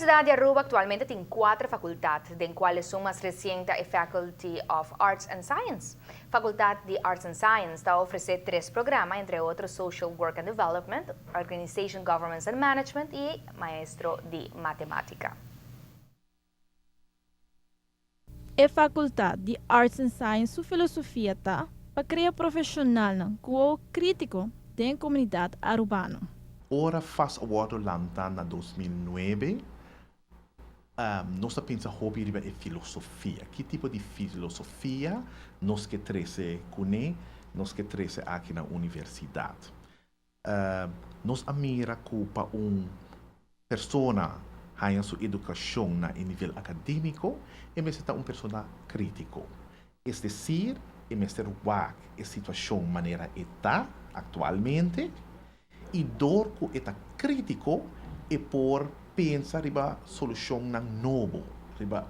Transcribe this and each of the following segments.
Universidad di Aruba actualmente tin cuater facultad, den cual esun mas recien ta e Faculty of Arts and Science. Facultad di Arts and Science ta ofrece tres programa, entre otro Social Work and Development, Organization, Governance and Management y Maestro di Matematica. E Facultad di Arts and Science su filosofia ta pa crea profesionalnan cu ojo critico den comunidad Arubano. Ora FAS a wordo lanta na 2009, nos a pensa hopi riba e filosofia. Ki tipo di filosofia nos ke trece cune, nos ke trece aki na universidad? Nos a mira cu pa un persona haya su educacion na nivel academico, e mester ta un persona critico. Es decir, e mester wak e situacion manera e ta actualmente y door cu e ta critico e por pensa riba solucionnan nobo, riba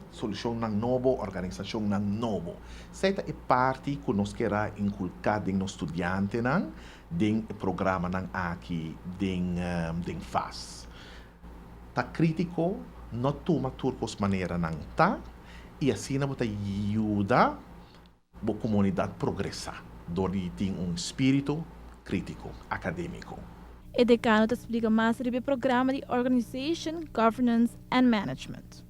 solucionnan nobo, organisacionnan nobo. Esey ta e parti cu nos kier inculca den nos studiantenan, den programanan aki den FAS. Ta critico, no tuma tur cos manera nan ta, y asina bo ta yuda e comunidad progresa, door di tin un spirito critico, academico. E decano ta splica mas riba e programa di Organization, Governance and Management.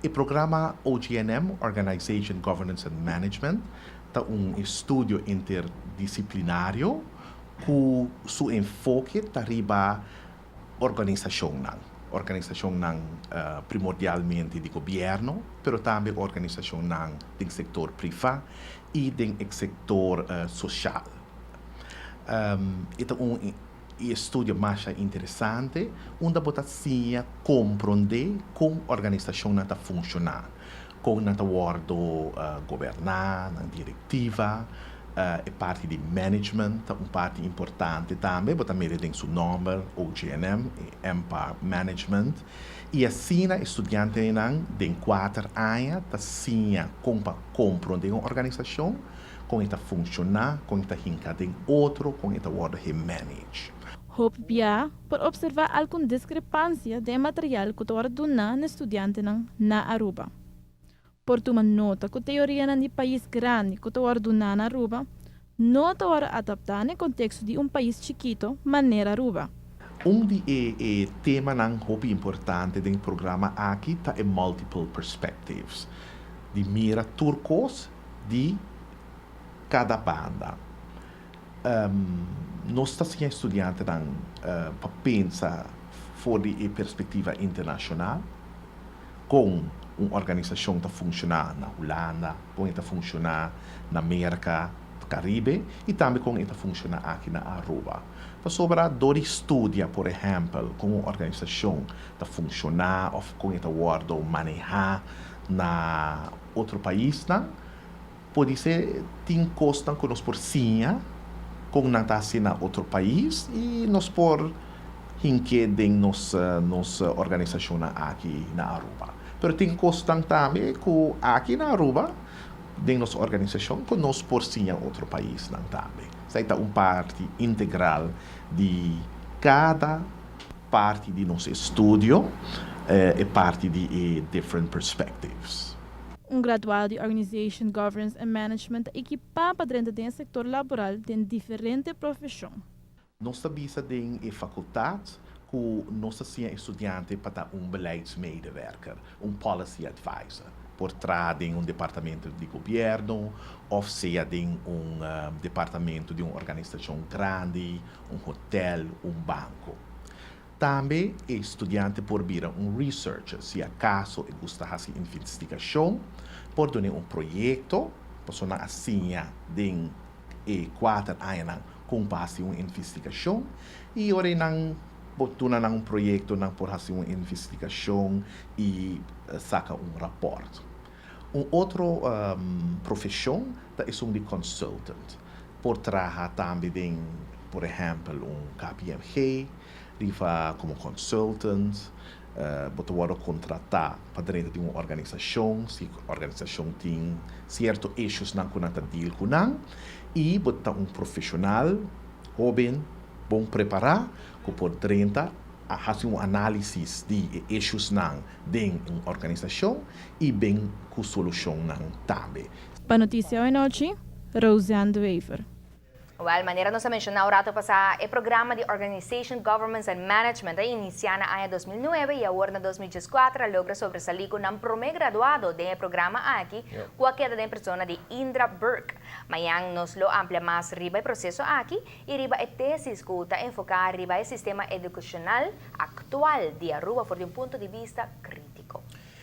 E programa OGNM, Organization, Governance and Management, ta un estudio interdisciplinario cu su enfoke ta riba organisacionnan. Organisacionnan primordialmente di gobierno, pero tambe organisacionnan den sector priva y den sector social. E ta un estudio mas interesante, unda bo ta siña comprende con organisacionnan ta funciona, con nan ta wordo goberna, nan directiva, e parti di management, un parti importante tambe, bo ta mira den su nomber, OGNM, M pa Management, y asina studiantenan den 4 aña ta siña con pa comprende un organisacion, con e ta funciona, con e ta hinca den otro, con e ta wordo manage. Hopi bia por observa algun discrepancia den material cu ta duna na studiantenan na Aruba. Por tuma nota cu teorianan di pais grandi cu ta duna na Aruba, no ta adapta den contexto di un pais chikito manera Aruba. Un di e temanan hopi importante den e programa aki ta e multiple perspectives. Di mira tur cos di cada banda. Nos ta siña studiantenan pa pensa for di perspectiva internacional, con un organisacion ta funciona na Hulanda, con e ta funciona na America, Caribe y tambe con e ta funciona aki na Aruba. Pasobra door di studia, por ehempel, con un organisacion ta funciona of con e ta wordo maneha na otro paisnan, por ser tin cosnan cu nos por siña con nan ta na otro pais y nos por hink'e den nos organisacion aki na Aruba. Pero tin cosnan tambe cu aki na Aruba den nos organisacion cu nos por siña otro paisnan tambe. Esey ta un parti integral di cada parti di nos estudio, e parti di different perspectives. Un graduado di Organization, Governance and Management equipa pa drenta den sector laboral den diferente profesion. Nos ta bisa den e facultad cu nos ta siña studiante pa ta un beleidsmedewerker, un policy advisor, por traha den un departamento di gobierno, of sea den un departamento di un organisacion grandi, un hotel, un banco. Tambe e studiante por bira un researcher, si acaso e gusta haci investigacion, por duna un proyecto, persona asina den e 4 aña con pa haci un investigacion y ora nan duna un proyecto, nan por haci un investigacion y saca un rapport. Un otro profesion ta un di consultant. Por traha tambe den, por ehempel, un KPMG, riba como consultant, bo ta wordo contrata pa dentro di un organisacion, si e organisacion tin cierto issues nan cu nan ta deal cu nan, y bo ta un profesional, hoben, bon prepara, cu por drenta Hasi un análisis di issues nan den un organisashon i bin ku solushon nan tambe. Pa Noticia Awe Nochi, Roseanne de Wever. Well, manera nos a menshoná rato pasá, e programa di Organization, Governance and Management a inisiá na aña 2009 i awor na 2014 a logra sobresalí ku un promé graduado den e programa aki, ku a keda den persona di Indra Burke. Mañan nos lo amplia mas riba e proseso aki i riba e tesis ku ta enfoká riba e sistema edukashonal aktual di Aruba for di un punto di bista kritiko.